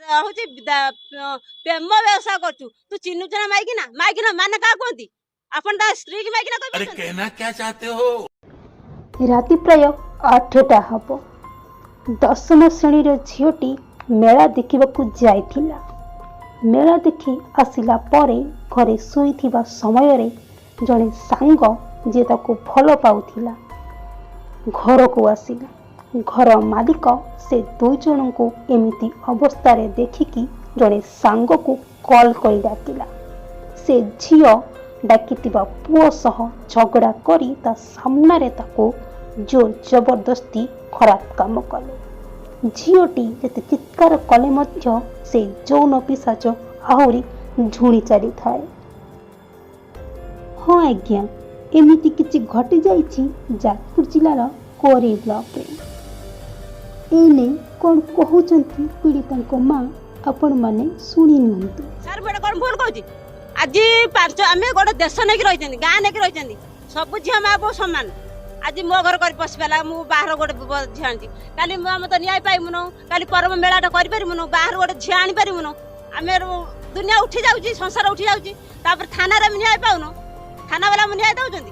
ହଉଛି ପ୍ରେମ ବ୍ୟବସାୟ କରୁଛୁ। ତୁ ଚିହ୍ନୁଛୁ ନା ମାଇକିନା? ମାଇକିନା ମାନେ କାହା କୁହନ୍ତି? ଆପଣ ତା ସ୍ତ୍ରୀ କି ମାଇକିନା अरे କହିପାରୁଛନ୍ତି? कहना क्या चाहते हो? ରାତି ପ୍ରାୟ 8ଟା ହେବ। ଦଶମ ଶ୍ରେଣୀର ଝିଅଟି ମେଳା ଦେଖିବାକୁ ଯାଇଥିଲା। ମେଳା ଦେଖି ଆସିଲା ପରେ ଘରେ ଶୋଇଥିବା ସମୟରେ ଜଣେ ସାଙ୍ଗ, ଯିଏ ତାକୁ ଭଲ ପାଉଥିଲା, ଘରକୁ ଆସିଲା। ଘର ମାଲିକ ସେ ଦୁଇ ଜଣଙ୍କୁ ଏମିତି ଅବସ୍ଥାରେ ଦେଖିକି ଜଣେ ସାଙ୍ଗକୁ କଲ୍ କରି ଡାକିଲା। ସେ ଝିଅ ଡାକିଥିବା ପୁଅ ସହ ଝଗଡ଼ା କରି ତା ସାମ୍ନାରେ ତାକୁ ଜୋର ଜବରଦସ୍ତି ଖରାପ କାମ କଲେ। ଝିଅଟି ଯେତେ ଚିତ୍କାର କଲେ ମଧ୍ୟ ସେ ଯୌନ ପିଶାଚ ଆହୁରି ଝୁଣି ଚାଲିଥାଏ। ହଁ ଆଜ୍ଞା, ଏମିତି କିଛି ଘଟିଯାଇଛି ଯାଜପୁର ଜିଲ୍ଲାର କୋରେଇ ବ୍ଲକରେ। ଏ ନେଇ କ'ଣ କହୁଛନ୍ତି ପୀଡ଼ିତାଙ୍କ ମା, ଆପଣମାନେ ଶୁଣି ନିଅନ୍ତୁ। ସାର୍, ମୁଁ ଏଇଟା କଣ ଭୁଲ କହୁଛି? ଆଜି ପାଞ୍ଚ ଆମେ ଗୋଟେ ଦେଶ ନେଇକି ରହିଛନ୍ତି, ଗାଁ ନେଇକି ରହିଛନ୍ତି। ସବୁ ଝିଅ ମା ବୋଉ ସମାନ। ଆଜି ମୋ ଘର କରି ପଶିପାରିଲା, ମୁଁ ବାହାର ଗୋଟେ ଝିଅ ଆଣିଛି। କାଲି ମୁଁ ଆମେ ତ ନ୍ୟାୟ ପାଇବୁନୁ, କାଲି ପରମ ମେଳାଟା କରିପାରିବୁନୁ, ବାହାରୁ ଗୋଟେ ଝିଅ ଆଣିପାରିବୁନୁ। ଆମେ ଦୁନିଆ ଉଠି ଯାଉଛି, ସଂସାର ଉଠି ଯାଉଛି। ତାପରେ ଥାନାରେ ଆମେ ନ୍ୟାୟ ପାଉନୁ। ଥାନା ବାଲା ଆମେ ନ୍ୟାୟ ଦଉଛନ୍ତି?